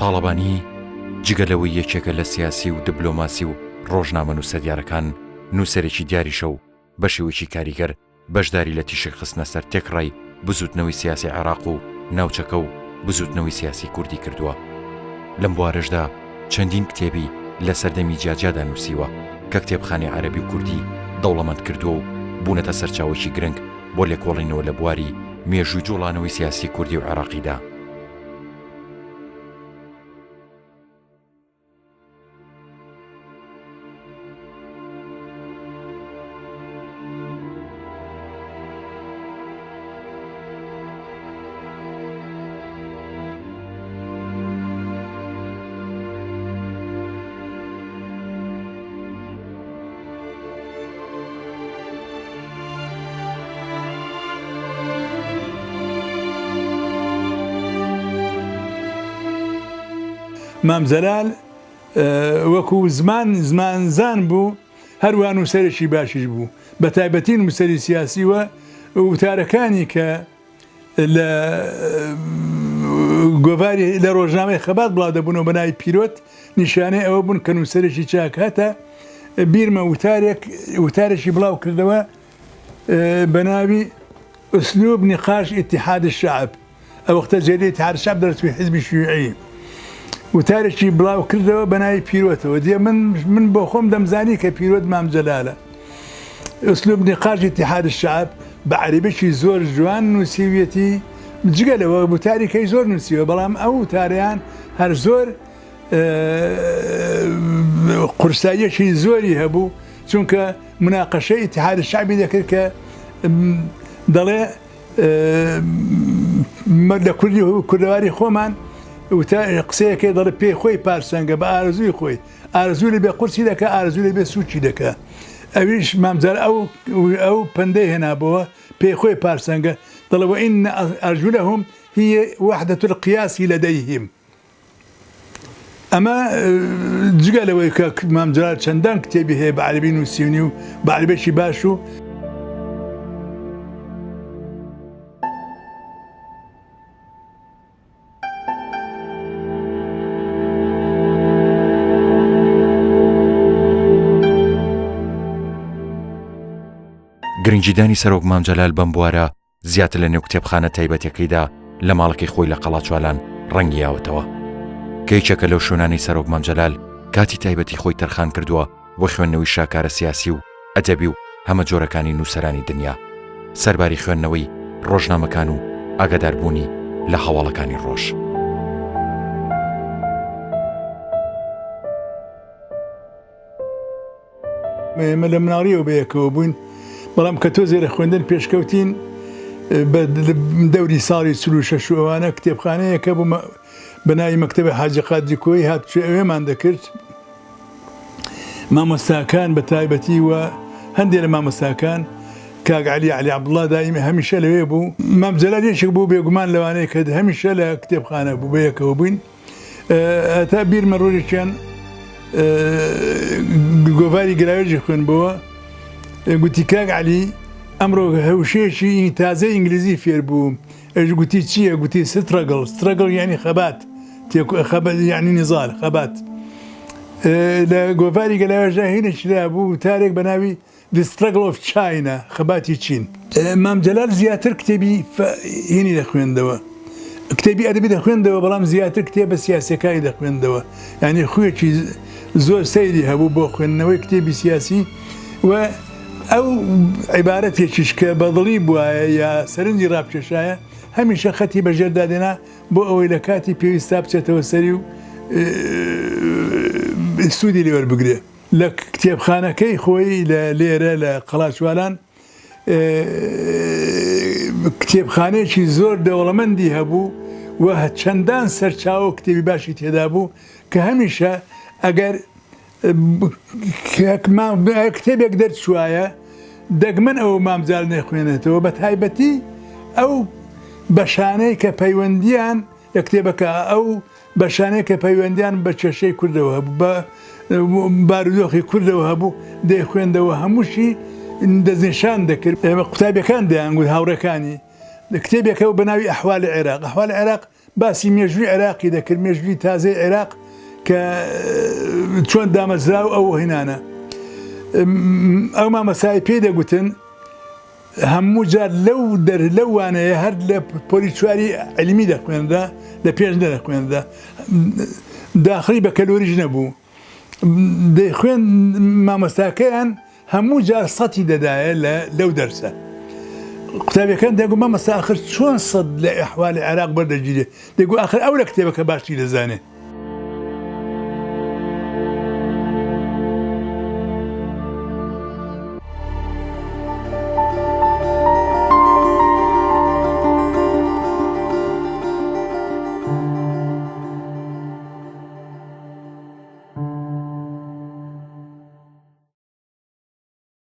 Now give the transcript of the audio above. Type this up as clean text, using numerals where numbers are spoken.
تاڵەبانی جگە لەوەی یەکێکە لە سیاسی و دبلۆماسی و ڕۆژنامەنووسە دیارەکان، نووسەرێکی دیاریشە و بە شێوەیەکی کاریگەر بەشداری لە تیشک خستنە سەر تێکڕای بزووتنەوەی سیاسی عێراق و ناوچەکە و بزووتنەوەی سیاسی کوردی کردووە. لەم بوارەشدا چەندین کتێبی لە سەردەمی جیاجیادا نووسیوە کە کتێبخانەی عەرەبی و کوردی دەوڵەمەند کردووە و بوونەتە سەرچاوەیەکی گرنگ بۆ لێکۆڵینەوە لە بواری مێژووی جووڵانەوەی سیاسی کوردی و عێراقیدا. مام جەلال وەکو زمان زمانزان بوو، هەروا نووسەرێکی باشیش بوو، بە تایبەتی نووسەری سیاسی و وتارەکانی کە لە گۆڤاری لە ڕۆژنامەی خەبات بڵاو دەبوونەوە بە ناوی پیرۆت نیشانەی ئەوە بوون کە نووسەرێکی چاک هەتا بیرمە وتارێک وتارێکی بڵاو کردەوە بە ناوی اسلوب نقاش اتحاد الشعب ئەو وەختە جەریدەی اتحاد الشعب دەرچووی حزبی شیوعی وتارێکی بڵاو کردەوە بە ناوی پیرۆتەوە دێ من من بۆ خۆم دەمزانی کە پیرۆت مام جەلالە اسلوب نقاش اتحاد الشعب بە عەرەبیی زۆر جوان نووسیویەتی جگە لەوە وتاری کەی زۆر نووسیوە بەڵام ئەو وتارەیان هەر زۆر قورساییەکی زۆری هەبوو چونکە مناقەشەی اتحاد الشعبی دەکرد کە دەڵێ لە کوردی کوردەواری خۆمان قسەیەکەی دەڵێ پێی خۆی پارسەنگە بە ئارزوی خۆی ئارزوو لە بێ قورسی دەکە ئارزوو لە بێ سوچی دەکە ئەویش مامجار ئەو ئەو پەندەی هێنابەوە پێی خۆی پارسەنگە دەڵێ وإن أرجلهم هي وحدة القياس لديهم ئەمە جگە لەوەی کە مام جەلال چەندان کتێبی هەیە بە عەرەبی نووسیونی و بە عەرەبێکی باش و. گرنگیدانی سەرۆک مام جەلال بەم بوارە زیاتر لە نێو کتێبخانە تایبەتەکەیدا لە ماڵەکەی خۆی لە قەڵاچوالان ڕەنگی یاوەتەوە کە یەکێکە لەو شوێنانەی سەرۆک مام جەلال کاتی تایبەتی خۆی تەرخان کردووە بۆ خوێندنەوەی شاکارە سیاسی و ئەدەبی و هەمەجۆرەکانی نووسەرانی دنیا سەرباری خوێندنەوەی ڕۆژنامەکان و ئاگاداربوونی لە هەواڵەکانی ڕۆژ. ئێمە لە مناڵیەوە بەیەکەوە بووین، بەڵام کە تۆزێ لە خوێندن پێشکەوتین بە دەوری ساڵی 46 و ئەوانە کتێبخانەیەک هەبوو بە ناوی مەکتەبی حاجی قادری کۆیی هاتوچۆی ئەوێمان دەکرد. مامۆستاکان بە تایبەتی و هەندێ لە مامۆستاکان کاک عەلی عەلی عەبدوڵڵا دایمی هەمیشە لەوێ بوو. مام جەلال یەکێک بوو بێگومان لەوانەی کە هەمیشە لە کتێبخانە بوو بەیەکەوە بووین. هەتا بیرمە ڕۆژێکیان گۆڤاری گراوێژی خوێنبەوە گوتی کاک عەلی ئەمڕۆ هەوشەیەکی تازەی ئینگلیزی فێر بووم ئەویش گوتی چییە گوتی struggle struggle یعنی خەبات یعنی نضال خەبات لە گۆڤاری گەلاوێژدا هینێکی بوو وتارێک بە ناوی The Struggle of China، خەباتی چین. مام جەلال زیاتر کتێبی هینی دەخوێندەوە، کتێبی ئەدەبی دەخوێندەوە، بەڵام زیاتر کتێبە سیاسیەکانی دەخوێندەوە، یانی خویەکی زۆر سەیری هەبوو بۆ خوێندنەوەی کتێبی سیاسی و ئەو عیبارەتێکیش کە بەدڵی بوایە یا سەرنجی ڕابکێشایە هەمیشە خەتی بەژێردا دێنا بۆ ئەوەی لە کاتی پێویستا بچێتەوە سەری و سوودی لێ وەربگرێ. لە کتێبخانەکەی خۆی لە لێرە لە قەڵاچوالان کتێبخانەیەکی زۆر دەوڵەمەندی هەبوو و چەندان سەرچاوە و کتێبی باشی تێدا بوو کە هەمیشە ئەگەر کتێبێک دەرچوایە دەگمەن ئەوە مامجال نەخوێنێتەوە بە تایبەتی ئەو بەشانەی کە پەیوەندیان لە کتێبەکە ئەو بەشانەی کە پەیوەندیان بە کێشەی کوردەوە هەبوو، بە بارودۆخی کوردەوە هەبوو، دەیخوێندەوە، هەمووشی دەستنیشان دەکرد. ئێمە قوتابیەکان دەیانگوت، هاوڕێکانی، کتێبێک هەبوو بە ناوی ئەحوال عێراق، ئەحوال عێراق. باسی مێژووی عێراقی دەکرد، مێژووی تازەی عێراق کە چۆن دامەزرا و ئەو هینانە. ئەو مامۆستای پێی دەگوتن هەموو جار لەو دەر لەو وانەیە هەر لە پۆلی چواری عیلمی دەخوێنرا لە پێش نەدەخوێنرا داخڵی بەکەلۆریش نەبوو دەیخوێن مامۆستاکەیان هەموو جار سەتی دەدایە لە لەو دەرسە. قوتابیەکان دەیانگوت مامۆستا ئاخر چۆن سەد لە ئەحوالی عێراق بەردەگیرێ؟ دەیگوت ئاخر ئەو لە کتێبەکە باشتری دەزانێ.